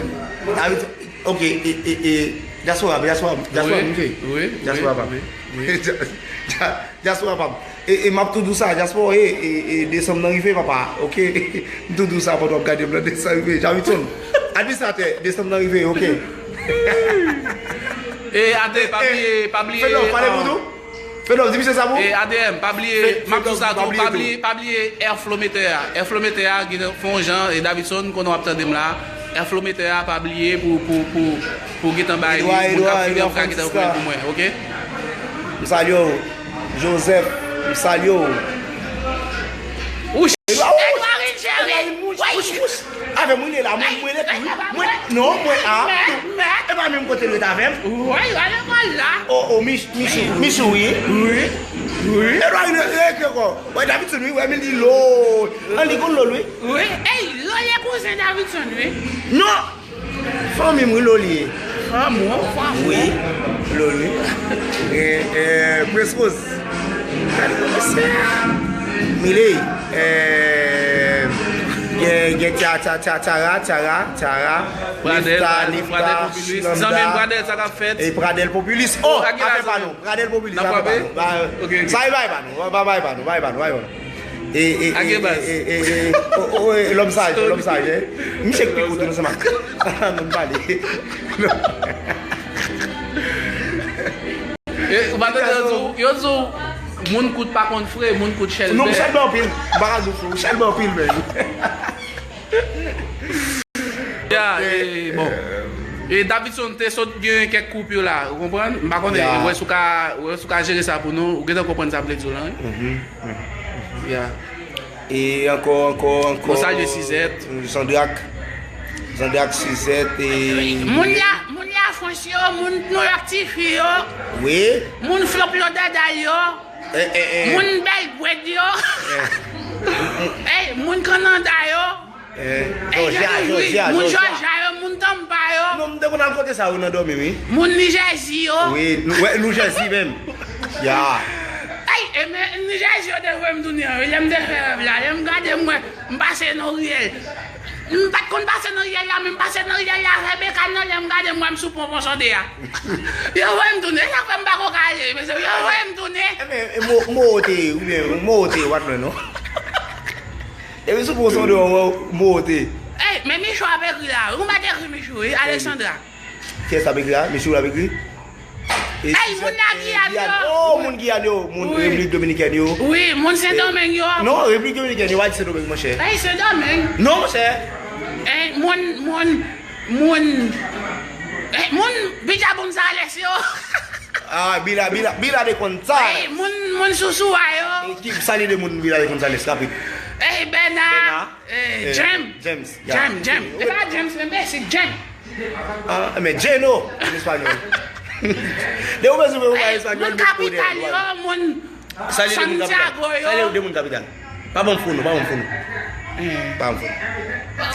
Davidson. Ok, e, e, e, dyaspora, dyaspora, dyaspora, wi, wi, dyaspora pa. Wi, wi. Dya-, dya-, dyaspora pa. E, e m ap tou di w sa, dyaspora, e, e, e, desanm nan rive, papa, ok? M tou di w sa pandan w ap gade m nan, desanm rive. Davidson, administratè, desanm nan rive, ok? E, ate, pa bliye, pa bliye, Fedov, pale pou tou. Fedov, di misye sa pou. E, A D M, pa bliye, m ap di w sa tou, pa bliye, pa bliye Airflow Meter a. Airflow Meter a, gen fè yon jan, e Davidson, konnen w ap tande m la. Airflow Meter a, pa bliye pou, pou, pou, pou gentan bay moun k ap file, pou ka gentan file pou mwen, ok? M salye w. Joseph, m salye w. Wouch! Edouard, wouch! Edouard Jerry! Edouard, wouch, wouch, wouch! Avè mwen, li la, mwen, mwen, li, wi. Mwen, non, mwen, a. E pa menm kote l ret avè m. Wi, l lekòl la. O, o, Mich-, Michou, Michou, wi. Wi, wi. Edouard, li, li, li, ankò. Wè, Davidson, wi, wè, men li lò. An, li konn lò l, wi. Wi, ey, lò ye kouzen Davidson, wi. Non! Fanmi m, wi, Loli ye. Fanmi w, fanmi w. Wi, Loli. E, e, Prince Rose. Mile, eh, gen, gen Tya, Tya, Tya, Tyara, Tyara, Tyara, Pradel, Nifta, Pradel, Nifta, Pradel Popilis. Shinanda, zanmi m Pradel, sa k ap fèt? E Pradel Popilis. Oh, oh, afè pa nou. Pradel Popilis, afè pa nou. Ba, ok, ok. Sa e bay pa nou. Ba, bay pa nou, bay pa nou, bay pa nou. E, e, e, e, e, e, oh, oh, e, lòm saj, lòm saj, eh. Misye k pi kout nou se mak. Nou pale. E, ou pa tande yo di w, yo di w, moun kout pa konn fre, moun kout chèlbè. Non, chèlbè anpil. M pa ka di w fre, chèlbè anpil, men. Ya, e, bon. E Davidson te sot gen kèk koupyo la, ou konprann? M pa konnen, wè si w ka, wè si w ka jere sa pou nou, ou gentan konprann sa m vle di w la, wi. Ya. E ankò, ankò, ankò. Nou salye Sizèt. Zandrak. Zandrak, Sizèt, e moun la, moun Lafrans yo, moun Nouyòk Tifi yo. Wi. Moun Flòp Lòdèdal yo. E, e, e. Moun Bèlbwèd yo. E, moun Kanada yo. Eh, Jòjya, Jòjya, moun Jòjya yo, moun Tanpa yo. Non, m te konn al kote sa yo nan dòmi, wi. Moun Nijèzi yo. Wi, nou, wè, Nijèzi menm. Ya. Ay, e men, Nijèzi yo te voye m tounen, wi. Lè m te fè rèv la, lè m gade, m wè, m pase nan riyèl. M pa t konn pase nan riyèl la, men m pase nan riyèl la, avè bekàn nan, lè m gade, m wè m sou pon Pon Sonde a. Yo voye m tounen, e sa k fè m pa ko ka ale, mesye, yo voye m tounen. E men, e mo, mo te, oubyen, mo te, w pa t lwen, non. Epi sou pwosonde w wè w mote. Ey, men Michou ap ekri la, wi. Ou mèt ekri Michou, wi, Alexandra. Kiyès ap ekri la? Michou ap ekri? Ey, moun nan Giyàn yo. Oh, moun Giyàn yo, moun Repiblik Dominikèn yo. Wi, moun Sendomeng yo. Non, Repiblik Dominikèn yo, pa di Sendomeng, monchè. Ey, Sendomeng. Non, monchè. Ey, moun, moun, moun, ey, moun Bidja Gonzales yo. Ah, Bila, Bila, Bila de Gonzales. Ey, moun, moun Sousou a yo. Ki, salye de moun Bila de Gonzales, rapid. Ey, Bèna. Bèna. Ey, Jem. James. Jem, Jem. E pa James, men Bèsik, Jem. Ah, men Jeno, an espanyòl. De ou bezwen, ou pa espanyòl, moun kapital yo, moun Santiago yo. Salye de moun kapital. Pa ban m fou non, pa ban m fou non. Pa ban m fou non.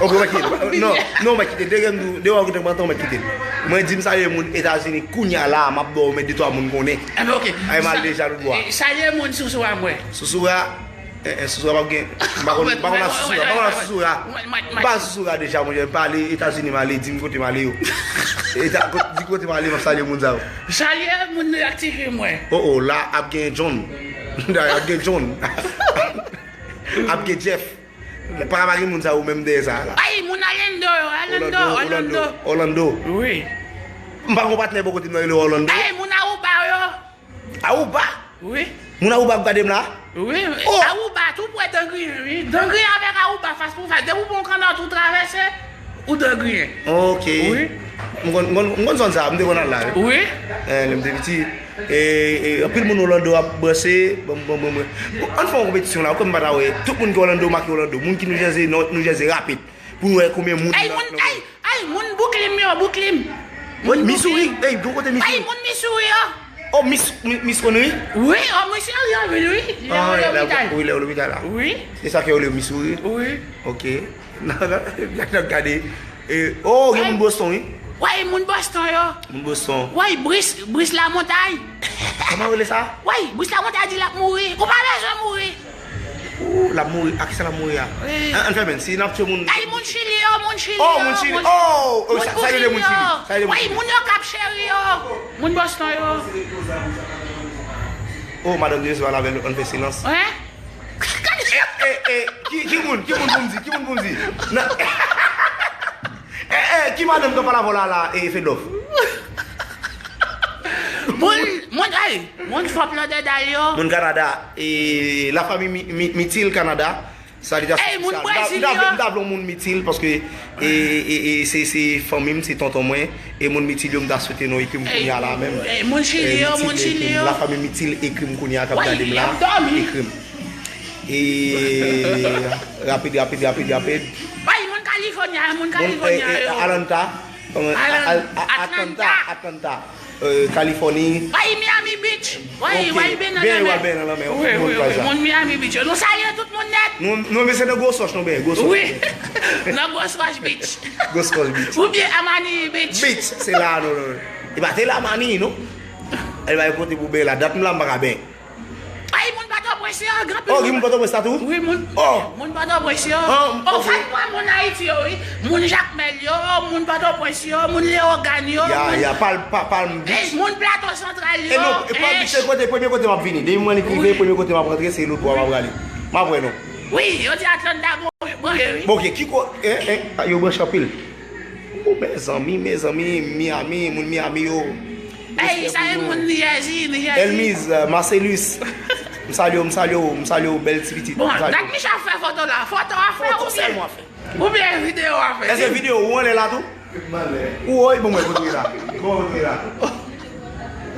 Ok, ou mèt kite. Non, non, ou mèt kite. De grenn, de ou kote mwen, ou mèt kite. Mwen di m salye moun Etazini kounya la, m ap ba ou men de twa moun konnen. Ay, m al deja lout bò. Salye moun Sousou a mwen. Sousou a, eh, eh, Sousou a p ap gen. M pa konn, m pa konn a Sousou a, m pa konn a Sousou a. M pa Sousou a deja, monchè. M pale Etazini, m ale, di m kote m ale yo. Di kote m ale, m ap salye moun sa yo. Salye moun Nouyòk Tifi mwen. Oh, oh, la ap gen John. Ap gen John. Ap gen Jeff. Pa ka pa gen moun sa yo menm dèyè sa la. Ay, moun Orlando yo, Orlando, Orlando. Orlando. Wi. M pa gon patnè bò kote m nan rele Orlando. Ay, moun Aruba yo. Aruba? Wi. Moun Aruba ap gade m la? Wi. Oh! Aruba, tou prè Dangriyen, wi. Dangriyen avèk Aruba, fas pou fas. Depi w pran kanal tou travèse, ou Dangriyen. Ok. Wi. M konn, m konn, m konn zòn sa, m te konn al la, wi. Wi. Eh, lè m te piti. E, e, anpil moun Orlando ap branche. Bon, bon, bon, bon. Bon, ann fè yon konpetisyon la, ou kwè m pa ta wè. Tout moun ki Orlando, make Orlando. Moun ki Noujèze, Nò-, Noujèze rapid. Pou n wè konbyen moun nan, nan Ay, moun Brooklyn yo, Brooklyn. Wi, Missouri. Ey, bon kote Missouri? Ay, moun Missouri yo. Oh, Miss, Mi-, Miss Connery? Wi, oh, Miss Connery, wi. Lè yo lopital. Wi, lè yo lopital la. Wi. Se sa ke yo le Missouri? Wi. Ok. Nan, nan, nan, nan gade. E, oh, gen moun Boston, wi. Wi, moun Boston yo. Moun Boston. Wi, Bris, Bris Lamontay. Kòman yo rele sa? Wi, Bris Lamontay di l ap mouri. Ou pa bezwen mouri. Ooh, l ap mouri. A kisa l ap mouri a? Wi. An, ann fè menm, si n ap tchwe moun. Ay, moun Chili yo, moun Chili yo. Oh, moun Chili. Oh, oh, sa, sa yo de moun Chili. Sa yo de moun Chili. Wi, moun yo Cap Chérie yo. Moun Boston yo. Oh, madanm Dye sou al avè l, ann fè silans. Wi. Eh, eh, eh, ki, ki moun, ki moun pou m di, ki moun pou m di? Nan, eh, eh, ki madanm k ap pale avè w la, la, eh, Fedlove? Moun, moun, ay, moun Fòk Lòdèdal yo. Moun Kanada, e, lafanmi Mi-, Mi-, Mitil Kanada. Salitasyon espesyal. Ey, moun Brezil yo. M ta vle, m ta vle yon moun Mitil, paske, e, e, e, se, se fanmi m, se tonton mwen. E moun Mitil yo, m ta swete nou ekri m kounya la menm. Ey, moun Chili yo, moun Chili yo. Lafanmi Mitil ekri m kounya k ap gade m la. Ekri m. E rapid, rapid, rapid, rapid. Ay, moun California, moun California yo. Atlanta. Atlanta, Atlanta, Atlanta. Californie. Ay, Miami Beach. Wi, w al benyen nan lanmè. Wi, wi, wi. Moun Miami Beach yo. Nou salye tout moun nèt. Nou, nou, men se nan Gwo Sòch nou benyen, Gwo Sòch. Wi. Nan Gwo Sòch Beach. Gwo Sòch Beach. Oubyen Amani Beach. Beach, se la, non, non. E pa te la Amani, non. E pa yon kote pou benyen la. Dat m la, m pa ka benyen. Ay, moun pa yo, gen anpil. Oh, gen moun Pòtoprens la tou? Wi, moun. Oh. Moun Pòtoprens yo. Oh, ok. Fòk pran moun Ayiti yo, wi. Moun Jakmèl yo, moun Pòtoprens yo, moun Leyogàn yo. Ya, ya, pal, pal, pal m. Ey, moun Plato Santral yo. E non, e pa se kote, premye kote m ap vini. Depi mwen li rive, premye kote m ap rantre, se lòt bò m ap prale. M ap wè nou. Wi, yo di Atlanta branche, wi. Bon, ok, ki ko-, eh, eh, yo branche anpil. Oh, mezanmi, mezanmi, Miami, moun Miami yo. Ey, sa e moun New Jersey, New Jersey. Elmiz, euh, Marcellus. M salye w, m salye w, m salye w, bèl ti pitit. Bon, dat Michou ap fè foto la. Foto a fè oubyen, oubyen videyo a fè? Èske videyo ou anlè la tou? Ou woy, bon, mwen, kote la. Bon, kote la.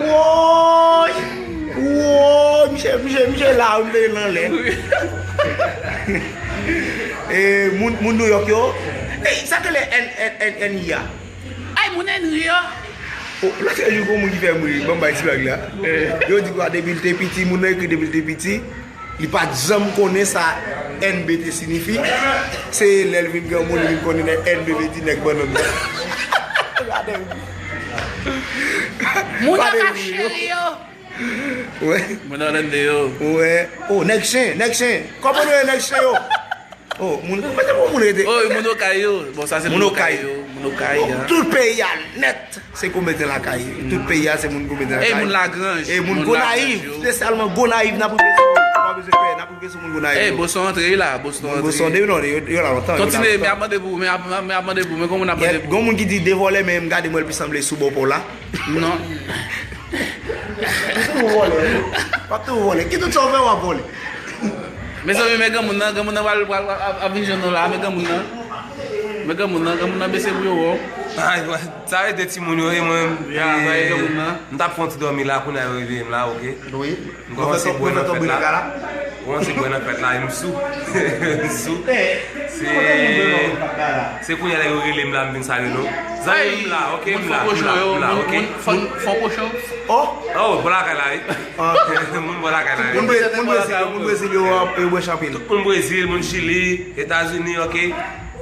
Woy! Woy! Misye, misye, misye la, wi, m te nan lè. E, moun, moun New York yo. Ey, sa k rele N, N, N, N I A? Ay, moun Henry yo. Oh, lòt jou, gon moun ki fè m ri, ban m bay ti blag la. Yo di kwa, depi l te piti, moun nan ekri depi l te piti. Li pa t janm konnen sa N B te siyifi. Se lè l vin granmoun, li vin konnen nèg N B vle di nèg bannann nan. Gade. Moun nan k ap cheri yo. Wè. Moun Orlando yo. Wè. Oh, nèg chen, nèg chen. Kòman nou ye, nèg chen yo? Oh, moun, mwen te bon moun rete. Oh, moun Okay yo. Bon, sa se moun Okay yo. Moun Okay, hein. Tout peyi a nèt. Se komedyen lakay. Tout peyi a se moun komedyen lakay. E moun Lagranj. E moun Gonayiv, espesyalman Gonayiv, n ap rive sou moun. Ou pa bezwen pè, n ap rive sou moun Gonayiv. Ey, Boston antre la, Boston antre. Boston, depi non, yo, yo la lontan. Kontinye, men ap mande pou, men ap, men ap mande pou, men gon moun ap mande pou. Gon moun ki di de vòlè, men m gade mwen l pi sanble sou bò pò la. Non. Ou vòlè. W ap toujou vòlè. Ki tout sa w fè, w ap vòlè. Mezanmi, men granmoun nan, granmoun nan pral, pral, pral, ap, ap vin jwenn nou la, men granmoun nan. Men granmoun nan, granmoun nan bese pou yo wè w. Ay, sa rete timoun yo, e mwen, ya, e, sa rete moun nan. M t ap fè yon ti dòmi la, kounye a yo reveye m la, ok? Wi. M kòmanse bwè nan fèt la. M kòmanse bwè nan fèt la, e m sou. M sou. Se, se kounye a la yo rele m la, m vin salye nou. Zanmi m la, ok, m la, m la, m la, ok? Fon, fon kochon. Oh! Oh, bò lakay la, wi. Moun bò lakay la, wi. Moun Brezil, moun Brezil yo, yo bwè chanpil. Tout moun Brezil, moun Chili, Etazini, ok?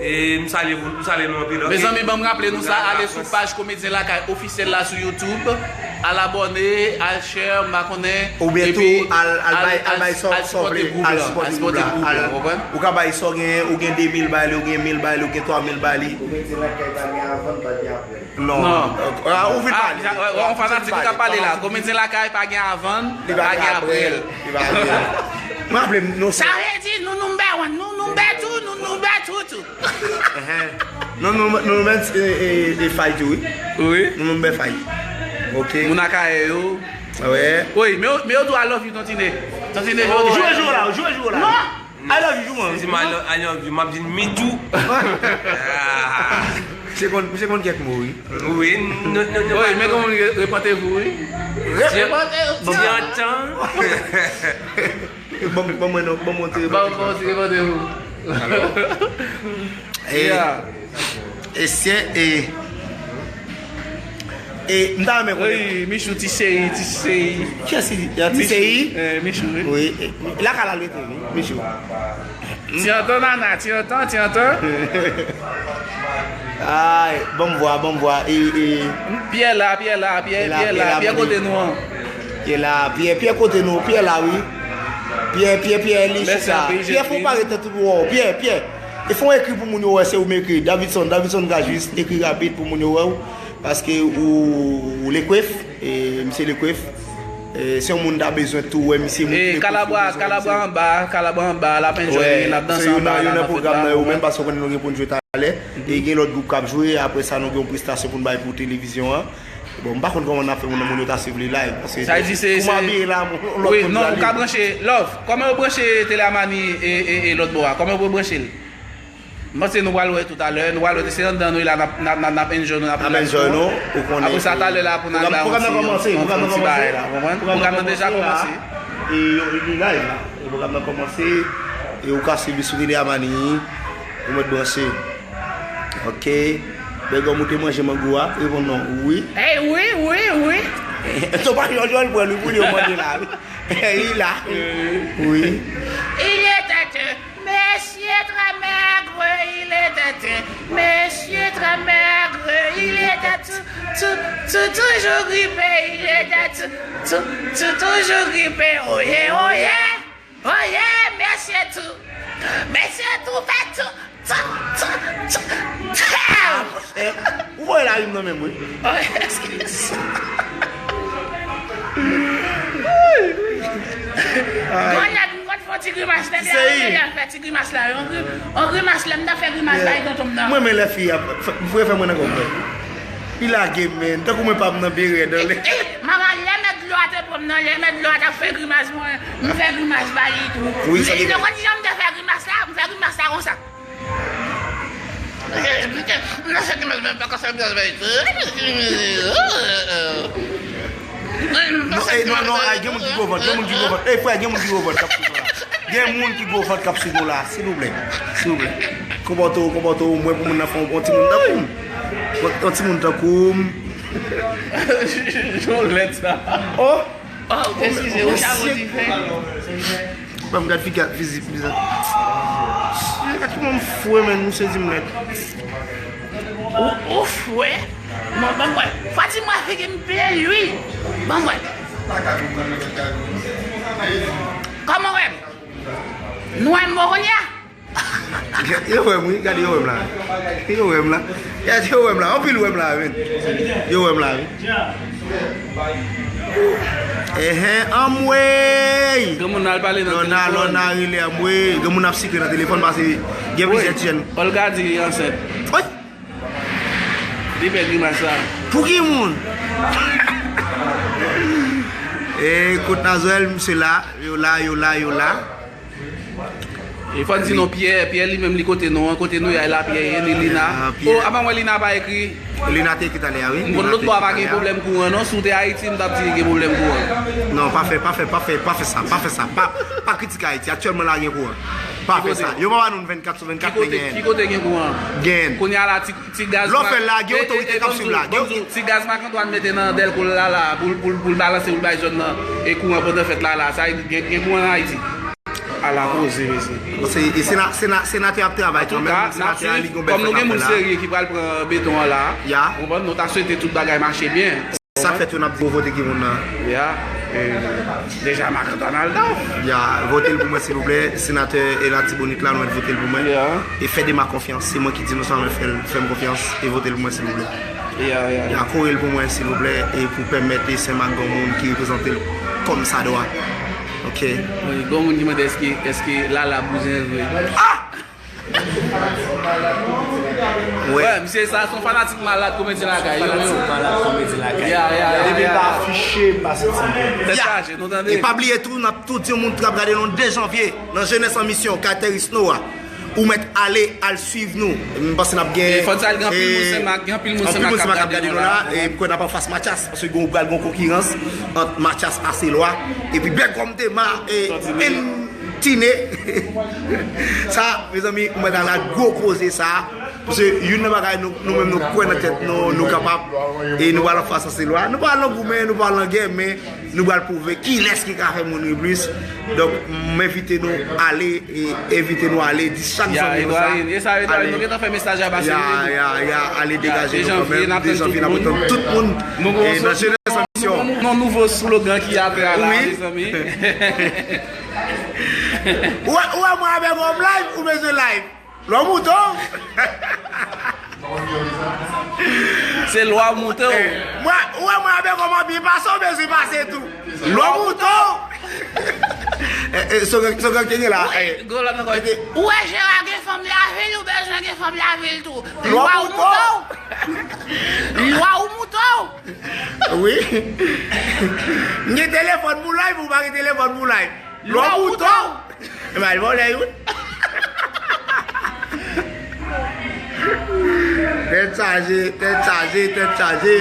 E m salye, m salye nou anpil, ok? Mezanmi, ban m raple nou sa, ale sou paj Komedyen Lakay ofisyèl la sou YouTube, al abòne, al share, m pa konnen, oubyen tou, al, al bay, al bay sa w vle, al sipòte gwoup la, al sipòte gwoup la, w konprann? Ou ka bay sa w genyen, ou gen de mil bay li, ou gen mil bay li, ou gen twa mil bay li. Komedyen Lakay pa gen avan, pa gen apre. Non. Non. Ah, ou vin pale. Ah, yon fanatik ki ap pale la. Komedyen Lakay pa gen avan, pa gen apre l. Li pa gen apre l. Mwen raple m, nou sa vle di, nou number one, nou number two, nou number two, two. Enhen. Nou, nou, nou number, e, e, e, five tou, wi. Wi. Nou number five. Ok. Moun Akayè yo. Wi. Wi, men yo, men yo tou I love you, Ton Tine. Ton Tine, yo tou. Jwe jou la, jwe jou la. Non. I love you, man. Si m I love, I love you, m ap di me too. Ah. Misye konn, misye konn kèk mo, wi. Wi, non, non, non. Wi, men kòman li repante vou, wi. Repante vou. Ti antan. Bon, bon, mwen non, bon, mwen te repante. Bon, bon, ti repante vou. E, yeah. Esye, e, e, m ta renmen konnen. Wi, Michou, Ti Seyi, Ti Seyi. Kiyès ki di? Ti Seyi? Eh, Michou, wi. Wi, e, lakay la l rete, wi, Michou. Ti Antan, Nana, Ti Antan, Ti Antan. Ay, ban m vwa, ban m vwa. E, e. Pyè la, Pyè la, Pyè, Pyè la, Pyè kote nou an? Pyè la, Pyè, Pyè kote nou, Pyè la, wi. Pyè, Pyè, Pyè, li chita. Pyè, fò w parèt tout wò. Pyè, Pyè. E fò w ekri pou moun yo wè se ou m ekri. Davidson, Davidson Gajus, ekri rapid pou moun yo wè w. Paske ou, ou Lekwef, e, misye Lekwef. E, se yon moun ta bezwen tou wè misye. E, Kalabwa, Kalabwa anba, Kalabwa anba, l ap enjoy, n ap danse anba la nan fèt la. Ou menm paske w konnen nou gen pou n jwe talè. E gen lòt gwoup k ap jwe, apre sa nou gen yon prestasyon pou n bay pou televizyon an. Bon, m pa konn kòman n ap fè moun, moun yo ta swiv li live, paske sa vle di se, pou m abiye la, yon lòt moun pral li. Wi, non, ou ka branche, Love, kòman yo branche Tele Amani e, e, e lòt bò a? Kòman yo branche l? M panse nou pral wè toutalè, nou pral wè, se anndan nou ye la, n ap, n ap, n ap, n ap enjoy nou, n ap relax nou. Apre sa, talè la pou n al bay yon ti, yon, yon ti bagay la, w konprann? Pwogram nan deja kòmanse. E yo, li live la. E pwogram nan kòmanse. E ou ka swiv li sou Tele Amani. Ou mèt branche. Ok. Bègòm, ou te manje mango a? Reponn non. Wi. Ey, wi, wi, wi. Tonton Jòjò, l pran li pou li, ou manje la, wi. Ey, li la. Wi. Il était un monsieur très maigre, il était un monsieur très maigre, il était tout, tout, tout, toujours grippé, il était tout, tout, tout, toujours grippé, oh yeah, oh yeah. Oye, mesye tou. Mesye tou fè tou, tou, tou, tou, tou. Ou voye lari m nan menm, wi. Oye, eskize. Grannyad, m konn fè yon ti grimas, men lè m fè ti grimas la, yon gri-, yon grimas, lè m ta fè grimas bay tonton m nan. Mwen, men lè fi a, fè, fè, fè mwen nan kòb mwen. Li lage men, tankou mwen pa m nan bere dan lè. Manman, lè mèt dlo a te pran m nan, lè mèt dlo a t ap fè grimas mwen, m fè grimas ba li tou. Wi, sa li te konn jan m te fè grimas la, m fè grimas la konsa. M nan fè grimas mwen pa konsa grimas ba li tou. Non, ey, non, non, ay, gen moun ki gwo vant, gen moun ki gwo vant. Ey, frè, gen moun ki gwo vant k ap swiv nou la. Gen moun ki gwo vant k ap swiv nou la, silvouplè. Silvouplè. Konpòte w, konpòte w, mwen pou moun nan fè yon, yon timoun tankou m. Yon, yon timoun tankou m. Yon lèt sa. Oh! Oh, eskize, ou chavo dife. Ban m gad figi a, fizik bizan. Gad kòman m fwe, menn, m sezi m nèt. Ou, ou fwe? Bon, ban m wè. Fatima figi m byen lwi. Ban m wè. Kòman w wè m? Nou wè m bon kounye a? Yo wè m wi, gade yo wè m la. Yo wè m la. Gade yo wè m la. Anpil wè m la, men. Yo wè m la, wi. Enhen, anmwey! Granmoun al pale nan telefòn. Lòna, Lòna rele anmwey. Granmoun ap sikle nan telefòn paske gen plizyè ti jèn. Olga di li ansent. Wi! Li fè grimas sa. Pou ki moun? E kot Nazwèl, misye la, yo la, yo la, yo la. E fò n di non, Pyè, Pyè li menm li kote nou an, kote nou ye la, Pyè ye, ni Lina. Ah, Pyè. Oh, apa mwen Lina pa ekri. Lina te ekri talè a, wi. M konn lòt bò a pa gen pwoblèm kouran non, si w te Ayiti, m t ap di gen pwoblèm kouran. Non, pa fè, pa fè, pa fè, pa fè sa, pa fè sa, pa, pa kritike Ayiti, aktyèlman la gen kouran. Pa fè sa. Yo pa ba nou vennkat sou vennkat, men gen. Ki kote gen kouran? Gen. Kounye a la, ti, ti gaz. Lè w fè l la, gen otorite k ap swiv la. Ti gaz Marc Antoine mete nan dèlko l la, la, pou l, pou l, pou l balanse, pou l bay zòn nan, e kouran pandan fèt la, la, sa gen, gen kouran nan Ayiti. Ala koze, mesye. Paske, e sena-, sena-, senatè ap travay kanmenm, senatè a li gon bèl fèt ap fè la. Kòm nou gen moun serye ki pral pran beton an la, ou konprann, nou ta swete tout bagay mache byen. Sa k fèt yo n ap di yo vote ki moun nan. Ya, e, deja Marc Antoine al dan. Ya, vote l pou mwen silvouplè, senatè Latibonit la, nou mèt vote l pou mwen. E fè Dema konfyans, se mwen ki di nou sa, men fè l, fè m konfyans e vote l pou mwen silvouplè. Ya, ya, ya. Ya, kore l pou mwen silvouplè, e pou pèmèt e Senmak gen yon moun ki reprezante l kòm sa dwa. Ok. Wi, gen moun ki mande èske, èske Lala bouzen vre. Ah! Wè, misye sa se yon fanatik malad komedi lakay. Fanatik malad komedi lakay. Ya, ya, ya. Depi l pa afiche, m pa santi l byen. Tèt chaje, nou tande. E pa bliye tou, n ap tou di yon moun k ap gade nou de janvye nan Jeunesse en Mission, Carteris Noah. Ou mèt ale, al swiv nou. M panse n ap gen. E fò di sa, gen anpil moun Senmak, gen anpil moun Senmak k ap gade nou la. E m kwè n ap anfas Mathias, paske gen pral gen konkirans ant Mathias Aselwa epi Bègòm Dema e Tine. Sa, mezanmi, ou mèt al ak gwo koze sa. Paske youn nan bagay nou, nou menm nou kwè nan tèt nou, nou kapab. E nou pral anfas Aselwa. Nou pa nan goumen, nou pa nan gè, men nou pral pwouve kilès ki ka fè moun ri plis. Donk, m envite nou ale, e envite nou ale, di chak zanmi nou sa. Ya, Edouard, e sa, Edouard, nou gentan fè mesaj a pase. Ya, ya, ya, ale degaje nou kanmenm. De janvye, n ap tann tout moun. E nan Jeunesse en Mission. Nou, nou, nou nouvo slogan ki atè a la, mezanmi. Ou wè, ou wè mwen avèk Homme Live, ou bezwen live. Lè w moute w. Se lè w moute w. Mwen, ou wè mwen avèk Homme Live, pase w bezwen pase tou. Lè w moute w. E, e, slogan, slogan ki gen la. Wi, e, gwo lòt ankò. Ou wè Jera gen fanm lavil, ou bezwen gen fanm lavil tou. Lè w moute w. Lè w moute w. Wi. M gen telefòn pou live, ou pa gen telefòn pou live. Lè w moute w. Epa, l vòlè youn. Tèt chaje, tèt chaje, tèt chaje.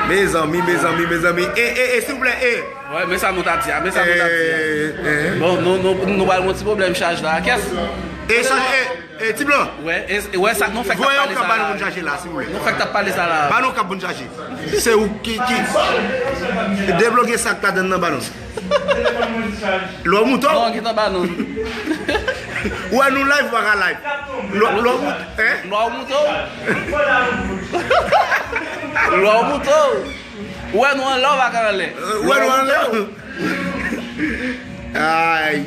Mezanmi, mezanmi, mezanmi. E, e, e, silvouplè, e. Wè, men sa nou t ap di a, men sa nou t ap di a. E, e. Bon, nou, nou, nou pral gen yon ti pwoblèm chaj la. Kès? E, chaj, e, e, ti blan. Wè, e, e, wè sa, nou fèk t ap pale sa la. Voye yon kap ba nou pou n chaje la, silvouplè. Nou fèk t ap pale sa la. Ba nou kap pou n chaje. Se ou ki, ki debloke sa k ladann nan ba nou. Lè w moute w. Non, gentan ba nou. Ou wè nou live, ou pa ka live. Lè, lè w moute, hein? Lè w moute w. Lè w moute w. Ou wè nou anlè, ou pa ka anlè. Ou wè nou anlè. Ay.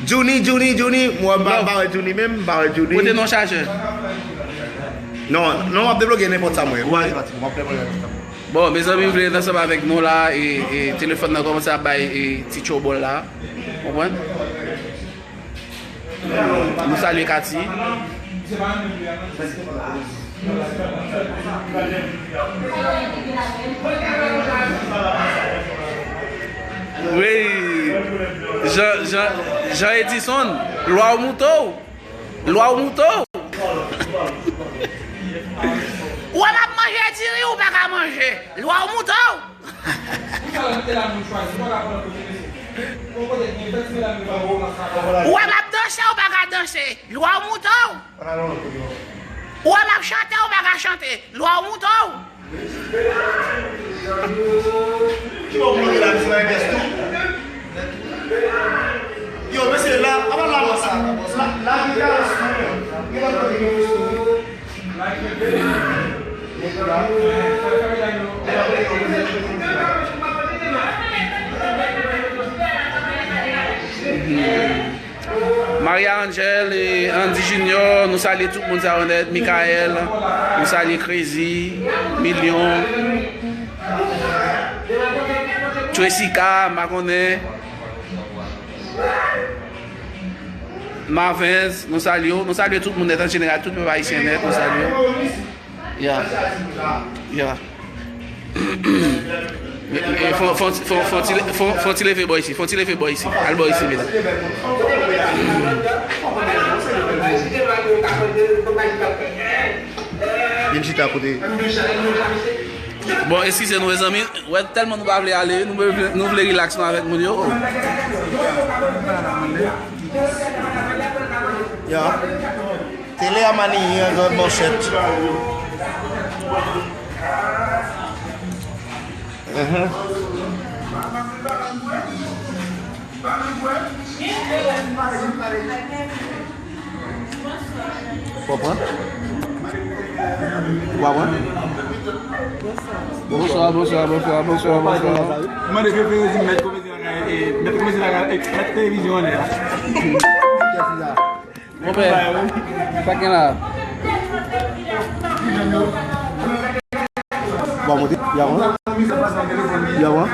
Juni, Juni, Juni. Mwen pa, pa wè Juni menm, pa wè Juni. Kote non chajè? Non, non, m ap debloke nenpòt sa mwen. Ou ale pati, m ap debloke nenpòt sa mwen. Bon, mezanmi, m vle ansanm avèk nou la, e, e telefòn nan kòmanse ap bay, e, ti tchobòl la. Konprann? Nou salye Kati. Wi. Jean, Jean, Jean Edison, lwa w moute w. Lwa w moute w. Ou wè m ap manje diri, ou pa ka manje. Lwa w moute w. Ou wè m ap danse, ou pa ka danse. Lwa w moute w. Ou wè m ap chante, ou pa ka chante. Lwa w moute w. Ki bò pou mwen la, misye nan envès tou? Yo, mesye, la, apa la, la, la, gen karesman, wi. Gen lòt kote gen fistouv, wi. Maria Angel e Andy Junior, nou salye tout moun sa yo nèt, Michael, nou salye Crazy, Milyon, Tracy K, m pa konnen, Marvens, nou salye w, nou salye tout moun nèt an jeneral, tout pèp ayisyen nèt, nou salye w. Ya. Ya. E, e, fon, fon, fon, fon ti le-, fon, fon ti leve bò isi, fon ti leve bò isi. Al bò isi, medam. Vin chita kote. Bon, eskize nou, mezanmi. Wè, tèlman nou pa vle ale, nou vle, nou vle relax nou avèk moun yo. Ya. Tele a maniyen, gad manchèt. Uhum. Ou pa pran? Ou pa pran? Bonswa, bonswa, bonswa, bonswa, bonswa. Mande Fefe Rezi, mèt komedi la, e, mèt komedi la, e, mèt televizyon an la. Monpè, sa k gen la? Bon, monte. Y a wè? Y a wè?